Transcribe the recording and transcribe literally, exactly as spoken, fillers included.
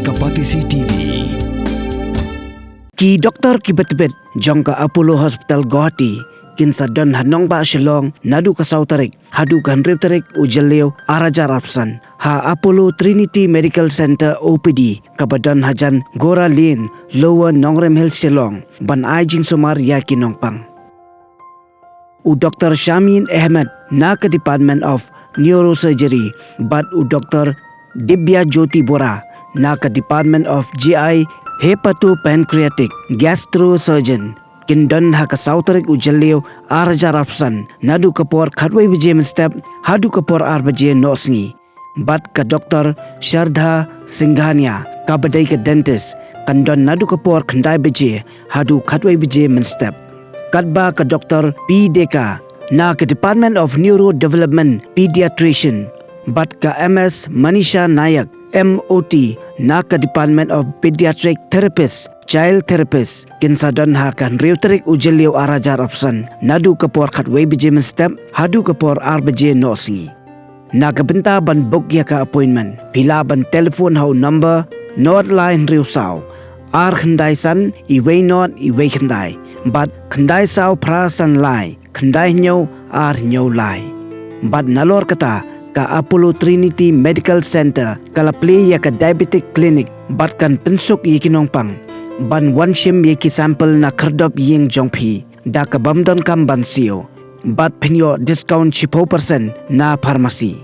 Ka Batesi T V. Ki doktor kiba tbit jong ka Apollo Hospital Guwahati kin sa don ha nongbah Shillong naduh ka saw tarik haduh ka hynriew tarik u Jylliew ar hajar arphew san ha Apollo Trinity Medical Centre O P D kaba don hajan Gora Lane, Lower Nongrim Hills, Shillong, ban ai jingsumar ïa ki nongpang. U Doktor Shamin Ahmed na ka Department of Neurosurgery bad u Doktor Dibya Jyoti Bora na ka Department of G I Hepatopancreatic Gastrosurgeon kin don ha ka saw tarik u Jylliew ar hajar arphew san naduh ka por khatwei baje mynstep haduh ka por ar baje noh sngi. Bad ka Doktor Shraddha Singhania kaba dei ka dentist kan don naduh ka por khyndai baje haduh khatwei baje mynstep. Katba ka Doktor P Deka na ka Department of Neurodevelopment Pediatrician bad ka M S Manisha Nayak M O T na ka Department of Pediatric Therapist, Child Therapist, kin sa don ha ka hynriew tarik u Jylliew ar hajar arphew san naduh ka por khatwei baje mynstep haduh ka por ar baje noh sngi. Na ka bynta ban book ïa ka appointment, phi lah ban telephone ha u number nod lai hynriew saw ar khyndai san iwei nod iwei khyndai bad khyndai saw phra san lai khyndai hynñiew ar hynñiew lai. Bad nalor kata, ka Apollo Trinity Medical Centre ka la plie ïa ka Diabetic Clinic bad kan pynsuk ïa ki nongpang ban wan shim ïa ki sample na khyrdop ïing jong phi da ka bym donkam ban siew. Bad phin ïoh discount shiphew percent na pharmacy.